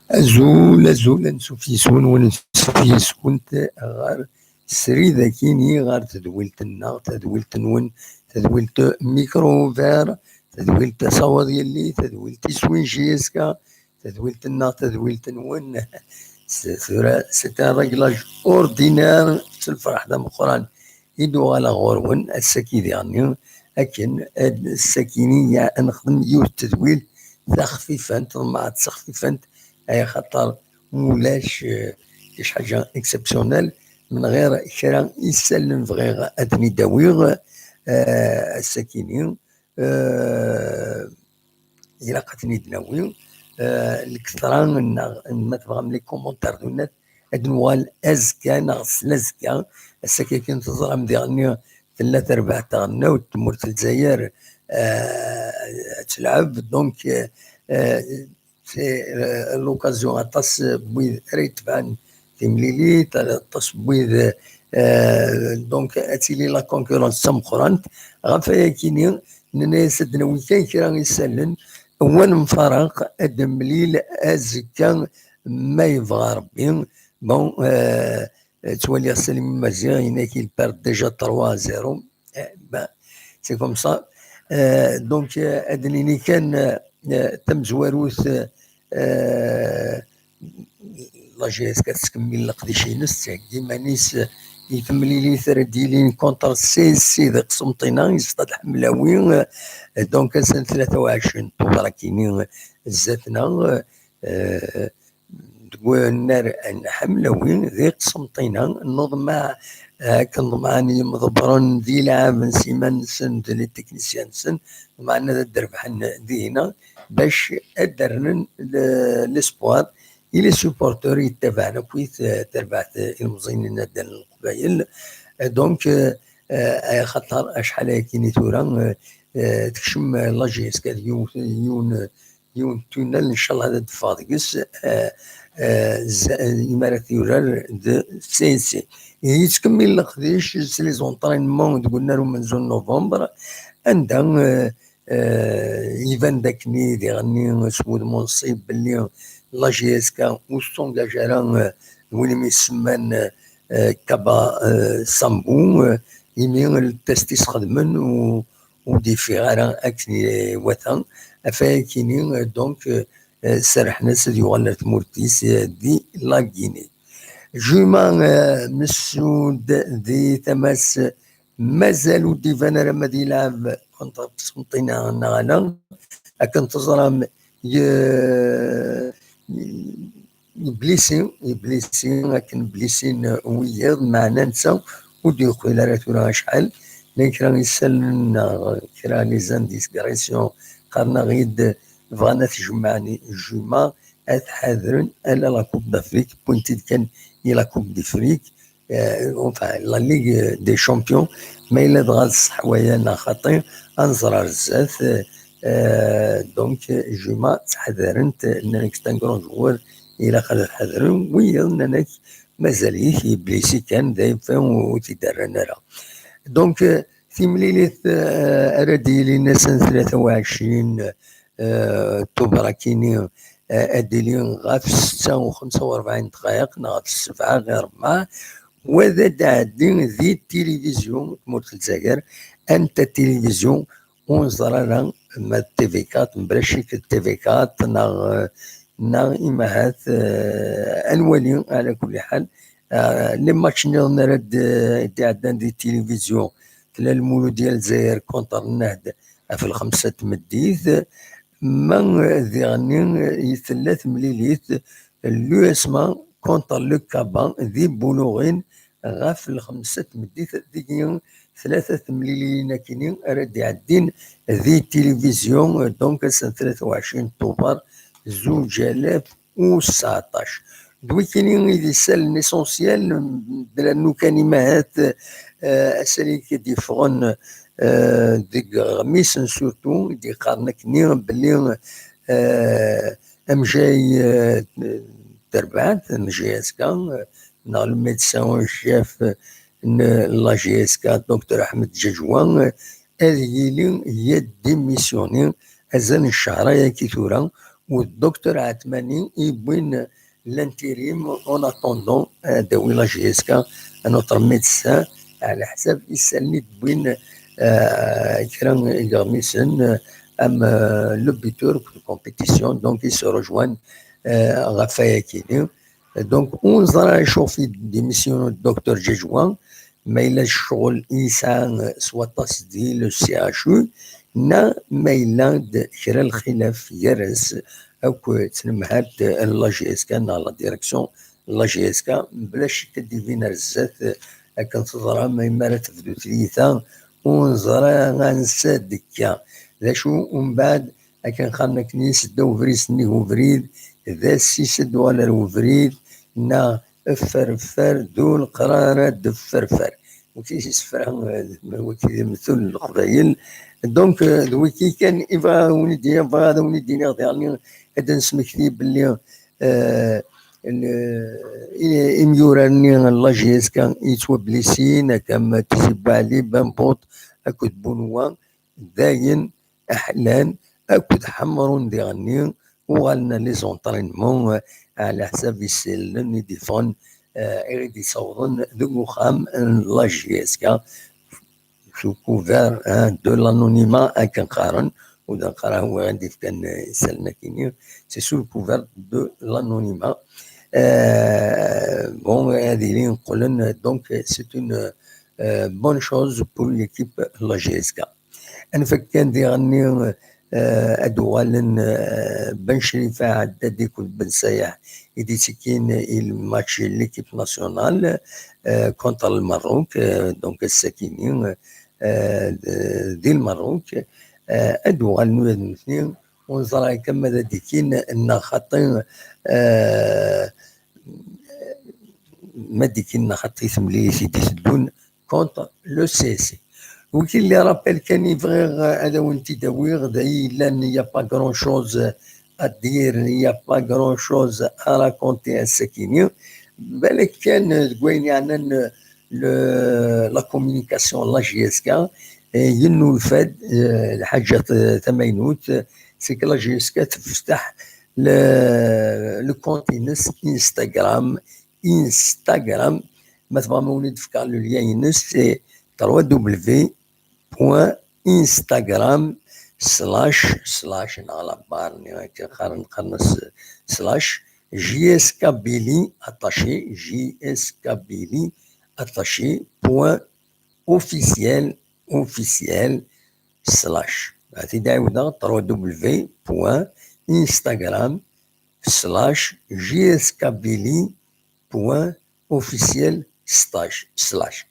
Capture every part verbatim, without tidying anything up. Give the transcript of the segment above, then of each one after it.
Azul, azul, ansuf yes-wen, wen ansuf yes-went ɣer srid akini, ɣer tedwilt-nneɣ, tadwilt-nwen, tadwilt Micro Ouvert, tadwilt Asawaḍ Yelli, tadwilt Iswi J S K, tadwilt-nneɣ, tadwilt-nwen. S-, tura, c'est un réglage ordinaire, s lferḥ d ameqqran i d-uɣaleɣ ɣur-wen ass-agi diɣenni, akken ad, ass-agi-nni ad nexdem yiwet n tedwilt taxfifant, ḍemɛeɣ d taxfifant, ay axaṭer ulac, eh, kra ḥaǧa exceptionnel, min ɣir kra isallen bɣiɣ ad ten-id-awiɣ, eh, ass-agi-nni, eh, ilaq ad ten-id-nawi, eh, lketṛa neɣ ma tebɣam les commentaires d unat, ad nuɣal azekka neɣ s lazekka. Ass-agi akken teẓram diɣenni tella terbaɛt taɣelnawt n tmurt n Lezzayer, eh, ad telɛeb. Donc, eh, c'est, eh, l'occasion aṭas n wid ara yetebɛen timlilit, aṭas n wid, eh, donc ad tili la concurrence d tameqqrant. Ɣef wayagi-nni, nenna-yas ad d-nawi kan kra isallen, wa nemfaraq ad nemlil azekka ma yebɣa Rebbi. Bon, eh, ttwaliɣ Salim Maziɣ, yenna-k il perd déjà trois à zéro. Eh, ben, c'est comme ça. Eh, donc, eh, ad d-nini kan, eh, eh, tamezwarut, eh, la J S K tettkemmil leqdic-ines, tettheggi iman-is, eh, i temlilit ara d-yilin contre C S C di Qsenṭina, i Stade Ḥemlawi, eh, donc ass n tlata u ɛecrin Tubeṛ akini, eh, zdat-neɣ, eh, deg unnar n Ḥemlawi di Qsenṭina, neḍmeɛ, eh, akken ḍemɛen yimḍebbren d ilɛaben s iman-nsen d les techniciens-nsen, ḍemɛen ad d-rebḥen dihina bac ad d-rren le-, l'espoir i les supporters yettabaɛen akkit, eh, tarbaɛt ilmeẓyen n naddal n Leqbayel. Eh, donc, eh, eh, axaṭer acḥal ayakini tura, eh, eh, tekcem, eh, la J S K d yiwet, yiwen, yiwen n tunnal, ncallah ad d-teffeɣ deg-s, eh, eh, z-, eh, imi ara t-yurar d C S C. Yettkemmil leqdic s les entraînements deg unnar umenzu n novembre, anda, eh, eh, iban-d akken diɣenni s wudem unṣib belli la J S K ur tettungaǧ ara, eh, d win imi semman, eh, Kaba, eh, Sambu, eh, imi le test i s-xedmen u-, ur d-yeffiɣ ara akken iwata. Ɣef wayakini, eh, donc, eh, eh, serrḥen-as ad yuɣal ar tmurt-is, eh, di la Guinée. Juma, eh, Messud di tama-s, eh, mazal ur d-iban ara ma ad yelɛeb contre Qsenṭina neɣ ala. Akken teẓram, ye-, yeblisi, yeblisi, akken blisin wiyaḍ, meɛna netta ur d-yuqil ara tura acḥal. Llan kra isallen neɣ kra les indices, qqaren-aɣ-id bɣan ad t-jemɛen Juma, ad t-ḥadren ala la Coupe d'Afrique, wwin-t-id kan i la Coupe d'Afrique, eh, enfin, la Ligue des Champions, ma yella dɣa d ṣṣeḥ waya neɣ xaṭi, ad nẓer ar zdat, eh, donc, Juma ttḥadaren-t, nnan-ak c'est un grand joueur, ilaq ad t-ḥadren, wiyaḍ nnan-ak mazal-it yeblisi kan, d ayeffan ur t-id-rran ara. Donc, eh, timlilit, eh, ara d-yilin ass n tlata u ɛecrin, eh, Tubeṛ akini, eh, ad d-tili ɣef ssetta u xemsa u rebɛin dqayeq neɣ ɣef ssebɛa ɣir rebɛa, wa ad d-iɛeddi di tilivizyu n tmurt n Lezzayer, anta tilivizyu ur neẓri ara ma d T V quatre, mebla ccek d T V quatre neɣ, neɣ imahat, eh, ad nwali, ɛla kulli ḥal, eh, les matchs nniḍen ara d-, d-iɛeddan di tilivizyu, tella Lmuludya Lezzayer contre Nnehd ɣef lxemsa n tmeddit, ma diɣenni tella temlilit l'U S M A contre le Kaba di Buluɣin ɣef lxemsa n tmeddit. Deg tlata temliliyin akini ara d-iɛeddin di tilivizyu, donc ass n tlata u ɛecrin Tubeṛ zuǧ alaf u tseɛṭac. D wikini i d isallen essentiel de la nukan imahat, eh, asalig i d-yeffɣen, eh, deg ɣmisen surtout, i d-yeqqaren akkenni belli, eh, amjay, eh, n terbaɛt n J S K, eh, neɣ le médecin en chef n la J S K, docteur Ahmed Djadjoua, eh, ad yili yeddimissyuni azal n ccehṛ-agi tura, u d docteur Ɛetmani i yewwin l'intérim en attendant, eh, ad d-tawi la J S K, un autre médecin, ɛla ḥsab isallen i d-wwin, eh, kra n yiɣmisen, eh, am, eh, le buteur de compétition, donc ils se rejoignent, eh, ɣef wayagi-ni. Donc, ur neẓri acu ɣef i d-démissionner docteur Djadjoua, ma yella ccɣel i yesɛa s waṭas di le C H U, neɣ ma yella-d kra lxilaf gar-as akk tnemhalt n la J S K neɣ la direction n la J S K, mebla ccek ad d-ibin ar zdat akken teḍra, ma yemma ara tebdu tiyita, ur neẓri ansa d-tekka. D acu umbeɛd akken qqaren akken isedda ubrid s nnig ubrid, d ass-is ad d-uɣal ar ubrid, neɣ ffer ffer, d uleqrar ad d-ffer ffer. Waki isefra, eh, waki d amtul n Leqbayel. Donc, eh, d wiki kan i bɣiɣ ad wen-id-iniɣ, bɣiɣ ad wen-id-iniɣ diɣen, ad d-nesmekti belli, eh, l-, i-, imyura-nni n la J S K yettwablisin, akka am Tizi Buɛli, Bambuṭ akked Bunwa, dayen, Aḥlan akked Ḥemrun diɣenni uɣalen les entraînements, eh, ɛla ḥsab isallen i d-iffɣen, eh, i d-issawḍen deg uxxam n la J S K, sous couvert, hein, de l'anonymat, akken qqaren, u d aneqqar wiɣ i d-ifkan, eh, isallen akkin-nni, c'est sous le couvert de l'anonymat. Eh, bon, ad ilin qqlen, donc, c'est une, eh, bonne chose pour l'équipe de la J S K. Anef kan diɣenni, eh, ad uɣalen, eh, Ben Crifa Haddad akked Ben Sayaḥ i d-ittekkin i lmatch n l'équipe nationale, eh, contre le Maroc, eh, donc ass-akini, eh, d-, di Lmerruk, eh, ad uɣalen ula d nutni, ur neẓri akka ma ad d-ikkin neɣ xaṭi, eh, ma d-ikkin neɣ xaṭi temlilit i d-iteddun contre le C S C. Wiki les rappels kan i bɣiɣ ad awen-t-id-awiɣ, d ay yellan, il n'y a pas grand-chose à dire, il n'y a pas grand-chose à raconter ass-akini. Balak kan deg wayen yeɛnan le, la communication, la J S K, eh, yennulfa-d, eh, lḥaǧa t-, tamaynut, c'est que la J S K teftaḥ le, le compte-ines Instagram, Instagram, ma tebɣam ad wen-d-fkeɣ le lien-ines, c'est trois W point Instagram slash slash, neɣ la barre, neɣ akken qqaren, qqaren-as slash, J S K Billy attaché, J S K Billy attaché point officiel, officiel, slash. Ad t-id-ɛiwdeɣ, trois W point Instagram slash J S K Billy point officiel slash, slash.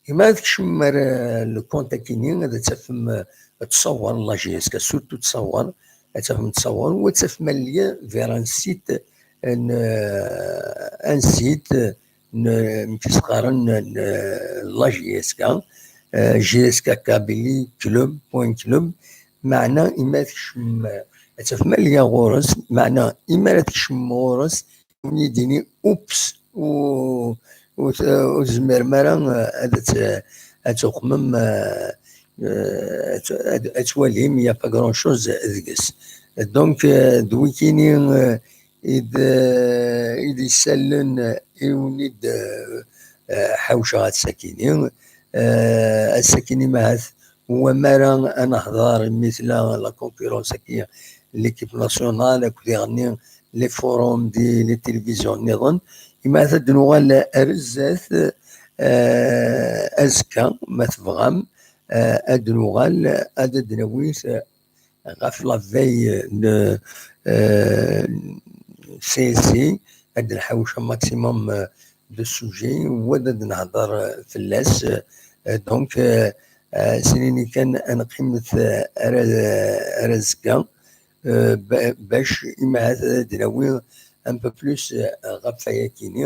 Imi ad tkecmem ar, eh, le compte akini, ad tafem, eh, ttṣawar n la J S K, surtout ttṣawar, ad tafem ttṣawar, u ad tafem lien vers un site, un, eh, un site, n, n, n, la J S K, eh, J S K Kabylie Club point club, meɛna imi ad tkecmem, eh, ad tafem lien ɣur-s, meɛna imi ara tkecmem ɣur-s, wen-d-ini, ups, u, u, ur tezmirem ara, eh, ad t-, ad tuqmem, eh, eh, ad, ad, ad twalim, il n'y a pas grand-chose deg-s. Donc, eh, d wikini, eh, i d, eh, i d-isallen, eh, i wen-id, eh, eh, ḥawceɣ ass-akini. Eh, ass-akini, mahat, u amara ad nehḍer imi tella la concurrence-agi, l'équipe nationale, akked diɣenni les forums di les télévisions nniḍen, imi ad d-nuɣal ar zdat, eh, azekka, ma tebɣam, eh, ad d-nuɣal, ad d-nawi, eh, ɣef la veille de, eh, C S C, ad d-nḥawec un maximum, eh, de sujets, u ad d-nehḍer, eh, fell-as. Eh, donc, eh, eh, snin kan ad neqqimet, eh, ar, ar azekka, eh, ba-, bac imi ad d-nawi un peu plus, eh, ɣef wayakini.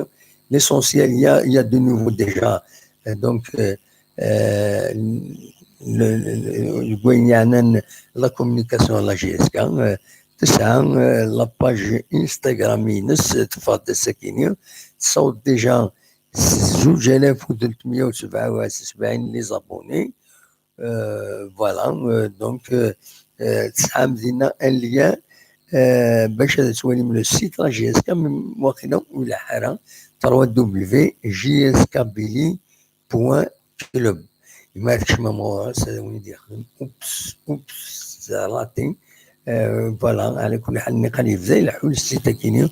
L'essentiel, il y a, il y a de nouveau déjà. Eh, donc, eh, eh, le, le, le, deg wayen yeɛnan la communication à la J S K, eh, tesɛa, euh, la page Instagram-ines, teffeɣ-d ass-akini, tessaweḍ déjà s zuǧ alaf u tlettmeyya u sebɛa u sebɛin les abonnés. Euh, voilà, euh, donc, euh, euh, tesɛam dinna un lien, euh, bac ad twalim le site la J S K, mais waqila ur ileḥḥu ara, trois W J S K Billy point club. Ma tkecmem ɣur-s, ad awen-d-yexdem. Oups, oups, raté. Euh, voilà, ɛla kulli ḥal, niqal yebda ileḥḥu le site-akini,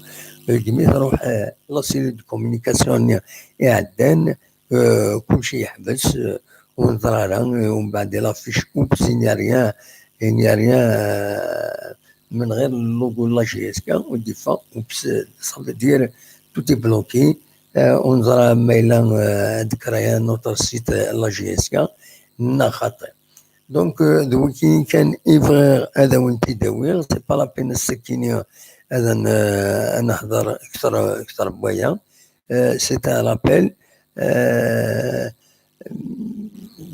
euh, degmi truḥ, euh, la cellule de communication-nni iɛeddan, euh, kulci yeḥbes, euh, ur neẓra ara, euh, umbeɛd l'affiche, oups, il n'y a rien, il n'y a rien, euh, من غير le logo la J S K, ur d-yeffeɣ, oups, ça veut dire tout est bloqué, euh, ur neẓra ma yella, euh, ad d-créer un autre site, euh, la J S K, neɣ xaṭi. Donc, euh, d wiki kan i bɣiɣ ad awen-t-id-awiɣ, c'est pas la peine ass-akini ad n-, euh, ad nehder kter, kter n waya. Euh, c'est un rappel. Euh,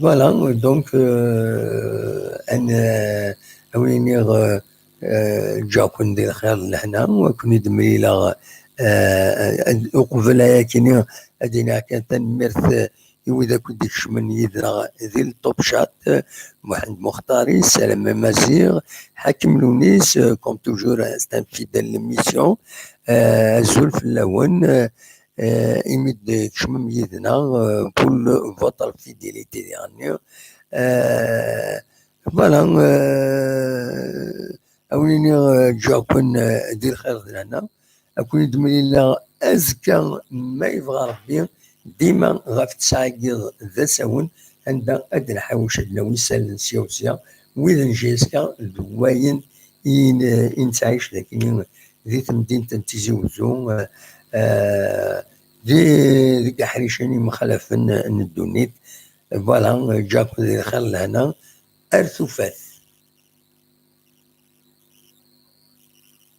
voilà, donc, euh, ad n-, euh, ad wen-iniɣ, euh, euh, ǧǧiɣ-ken di lxir d lehna, ad ken-id-mlileɣ, euh, uqbel ayakini, ad iniɣ kan tanemmirt, euh, i wid akk i d-ikecmen yid-neɣ di le Top Chat, euh, Muḥend Muxtari, Salam Amaziɣ, Ḥakim Lunis, euh, comme toujours, euh, c'est un fidèle de l'émission. Euh, azul fell-awen, euh, euh, imi d-tkecmem yid-neɣ, euh, pour le, votre fidélité diɣenni. Euh, voilà, euh, ad wen-iniɣ, euh, ǧǧiɣ-ken, euh, di lxir d lehna. Ad ken-id-mlileɣ azekka, ma yebɣa Rebbi, dima ɣef ttesɛa n yiḍ d asawen, anda ad nḥawec ad d-nawi isallen sya u sya, wid n J S K d wayen i n-, i nettɛic dagi di temdint n Tizi Wezzu, eh, eh, di, deg iḥricen imxalafen n ddunit. Voilà, ǧǧiɣ-ken di lxir lehna, ar tufat.